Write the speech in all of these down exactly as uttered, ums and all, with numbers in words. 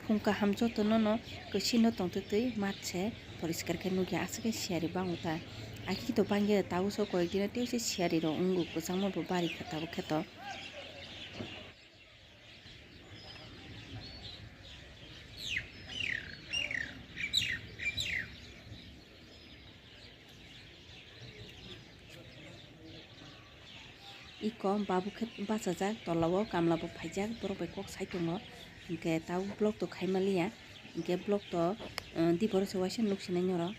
Khum kaham joto nono kwsino tongtwtwi mat se poriskar khe nukya, aswk khe siyari bango ta. Akhe to bangya tabuk so koyek dino tei se siyari rok wngo, kwchangma bo bari kha tabuk khe to. Iko babu khe bachajak, tolao kamla bo phaijak, borok bai kok sai tongo. Hinkhe tabuk vlog to khai manliya, hinkhe vlog to, eh, di borok se waisa nuk sinai norok.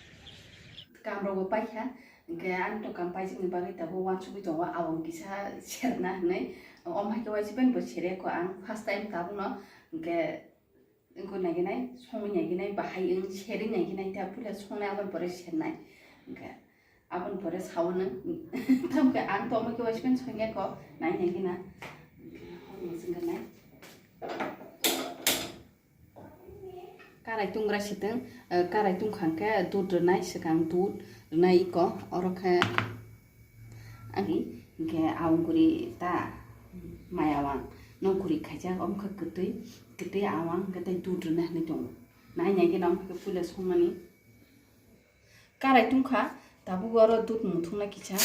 Kam rok bo paikha, hinkhe ani to kam paijak ni bagwi tabuk uansugwi tongo, aboni kisa serna hinwi. Omo hai khe waisa pen bo sere kho ang first time tabukno, hinkhe Wngkha naiginai, songwi naiginai, bahai wng serwi naiginai, ta puila songnai aboni pore sernai. Hwnkhe aboni pore saono, tamkhe ang tongma khe waismani songya kho, nai naigina. Hwnkhe horno swngkha nai. Karai tungra sitwng, eh, karai tungkha hwnkhe dud rwnai, swkang dud rwnai iko, oro khe Ani, hwnkhe awang kwrwi ta mai awang no kwrwi khaijak, omo khe kwtwi, kwtwi awang hwnkhe tei dud rwna hinwi tongo. Nai nai khe omo khe puila songmani. Karai tungkha, tabuk oro dud muthungna kisa.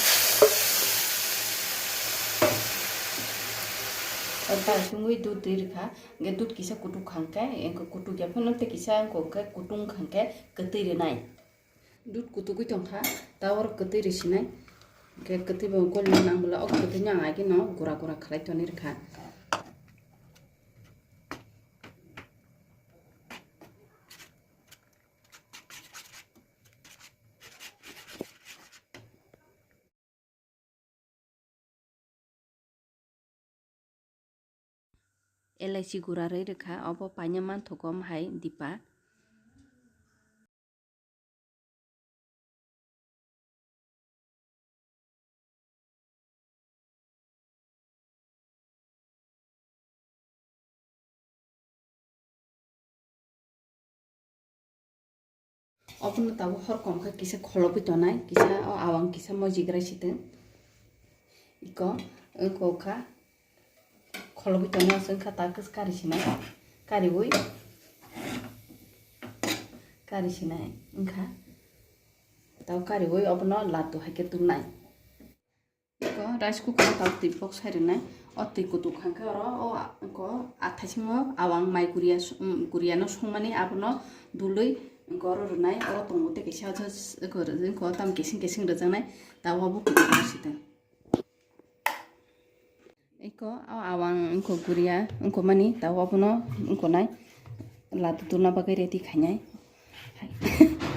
O karai tungwi dud ri rwkha, hwnkhe dud kisa kutuk kha hwnkhe, hwnkhe kutuk ya phano tei kisa wngkha hwnkhe kutung kha hwnkhe kwtwi rwnai. Dud kutugwi tongkha, ta oro kwtwi risinai. Hwnkhe kwtwi bo goli nang bwla, o kwtwino ang agino gura gura khlai tonwi rwkha. Elaichi gura rwi rwkha, obo paina manthogo omo hai dipa. Obono tabuk hor kom khe kisa kholobwi tonai, kisa o awang kisa mojigrai sitwng. Iko, iko kha kholobwi tonai, aswk wngkha ta kari sinai, kariwi, kari sinai wngkha. Tau kariwi obono latu hai khe tubnai. Iko rice cooker o tau twi pok sai rwnai. O twi kutuk kha khe oro o, a-, iko athaisingo awang mai guria s-, um, guriano songmani abono dului iko oro rwnai. Oro tongo tei kaisa o just iko rw-, iko tam keseng keseng rwjaknai. Tao bo kutuk no sitwng. Iko o awang iko guria iko mani tao obono iko nai latu tubna bagwi ready khainai.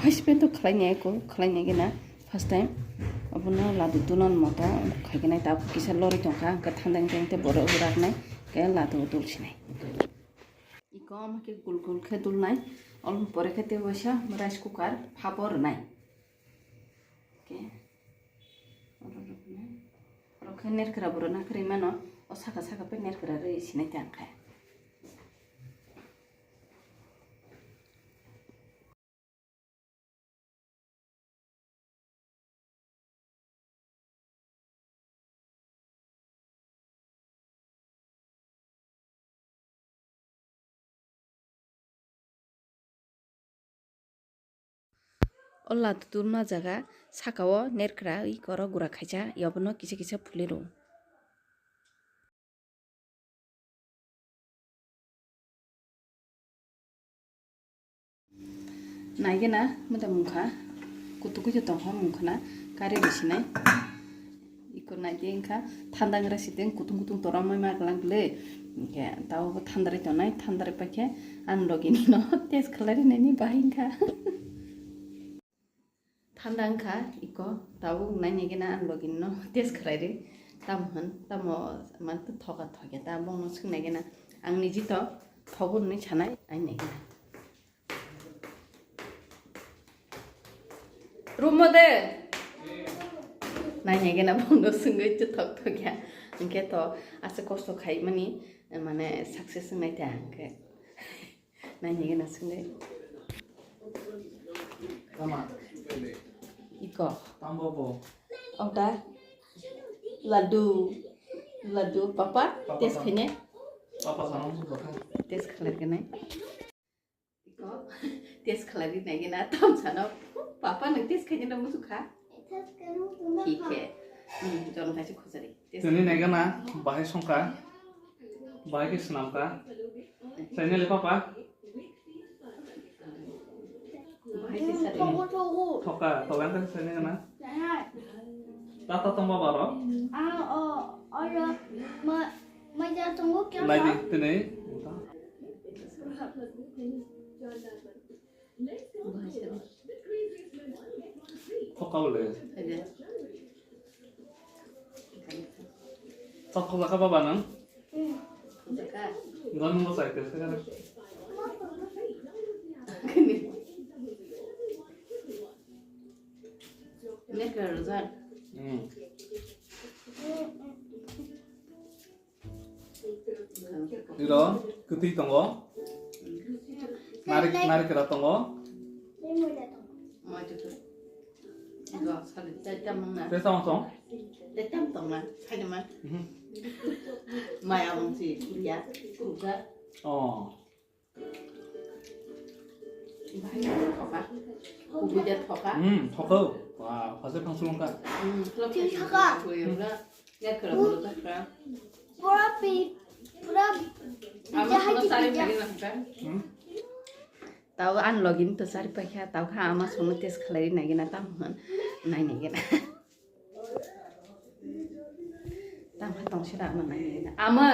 Hospen to khlainai eko, khlainai gena first time. Obono ladu dunon moto khaigena ta kisa lori tongkha, hwnkhe thandang teng tei borok raknai, khe ladu dul sinai. Iko omo khe gul gul khe dulnai, omo pore khe tei waisa rice cooker phapo rwnai. Khe oro rwnai. Oro khe nerkra bo rwna kwrwi mano, o saka saka pai nerkra rwi sinai tang khe. O latu turma jaga saka o nerkra wi koro gura khaisa, yobono kisa kisa phuli rw. Naigena mada mungkha, kutukui tongkha mungkhana kari bisinai. Iko naidi wngkha thandang ra siteng kutung kutung toramoi ma glang le. Hingke tao bo thandari tonai, thandari paikhe ang logini no test khlai rinani bahai wngkha. Thanda wngkha iko tabuk nainai gena ang login no test khlai ri. Tamo hwn, tamo man to thoka thokya ta bongno swng nai gena. Ang niji to thogo hwnwi sanai ai nai gena. Rumo de. Nainai gena bongno swngwi to thok thokya. Hwnkhe to asa kosto khai mani mane success wngnai ta hwnkhe. Nainai gana swngwi. Tama. Iko. Tambo bo. Okta. Laddu. Laddu. Papa, papa test tam-, khaine. Papa sanam su bakha. Test khalai khaine. Khlai di naigena tam sano. Papa nang test khaina nang musu kha. Thik he. Hmm, jono kaisa khojari. Test. Tini naigena bahai songkha. Bahai ke swnamkha. Sainali papa. Bahai se sari. Thogo, thogo. Thoka, thoka ang khe sainai gana. Janai. Tata tongma baro. Ah, oh, oh, ya. Ma, ma ya tongo kya? Lai di, tini. Thoka bole. Aja. Thoka bole ka baba nang? Thoka. Gan mo sai tes ka. Nek rajat. Hmm. Iro, kwtwi tongo. Narik, narikra tongo. Tei tamo tong? Tei tamo tong na? Khaini ma. Mhm. Maya bongsi, ya, kuruka. Oh. Bahai thoka. Kubuja thoka. Hmm, thoka. Wah, phase phang sulung ka. Hmm, thoka. Thoka. Thoka. Ya kara bolo ka kara. Pura pi, pura. Ama pura sari sari na ka. Hmm. Tao an login to sari pakha tao kha ama sono test khalai nai gina tam hon nai nai gina. Tam kha tong sira ama nai nai gina. Ama.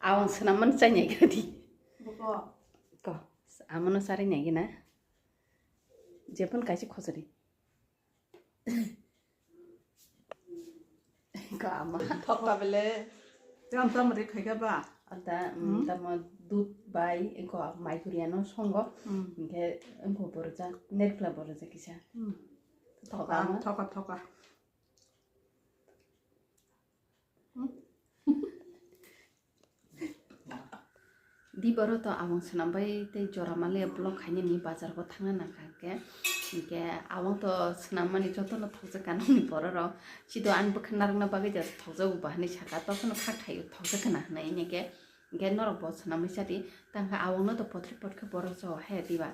Awang swnam man chai nai gina di. Boko. Ko. Amano sari nai gina. Jepun kaisi khosari. Ko ama. Thokka bele. Tam tam ri khaika ba. Ata, mm, hmm? Tamo dud bai, ko mai kuriano songo. Hmm. Hingke engko borja, nerkla borja kisa. Hmm. Thoka, thoka, thoka. Di boro to awang swnam bai tei jora male vlog khainani bazar o thangna nangkha khe, hinkhe awang to swnam mani jotono thokjak kha nokni borok rok, chido ani bwkha narwkna bagwi jas thokjago bo hinwi saka, tokhono kha khaio thokjak khna hinwi, hinkhe, hinkhe norok bo swnamwi chadi, tangkha awang no to pothri pothkhe borok chao he diba,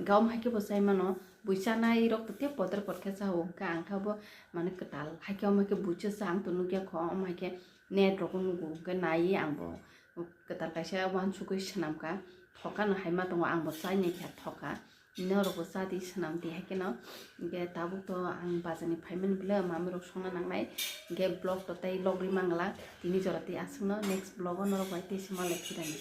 gawm hai khe bo chai mano, bui chanai rok to tei pothri pothkhe chao, hinkhe ang khe bo mane kwtal hai khe omo hai khe bui cha cha ang to nukya kho, omo hai khe. Net rok nugo, hwnkhe naiwi ang bo kwtal kaisa uansukgwi swnam kha, thoka no hai ma tongo, ang bo chai nai kha thoka, norok bo cha di swnam di hai kheno, hwnkhe tabuk to ang bazar ni phaimani bwle mami rok songna nangnai, hwnkhe vlog to tei logwi mangla, tini jora tei aswk no next vlog o norok bai tei se malai phirani.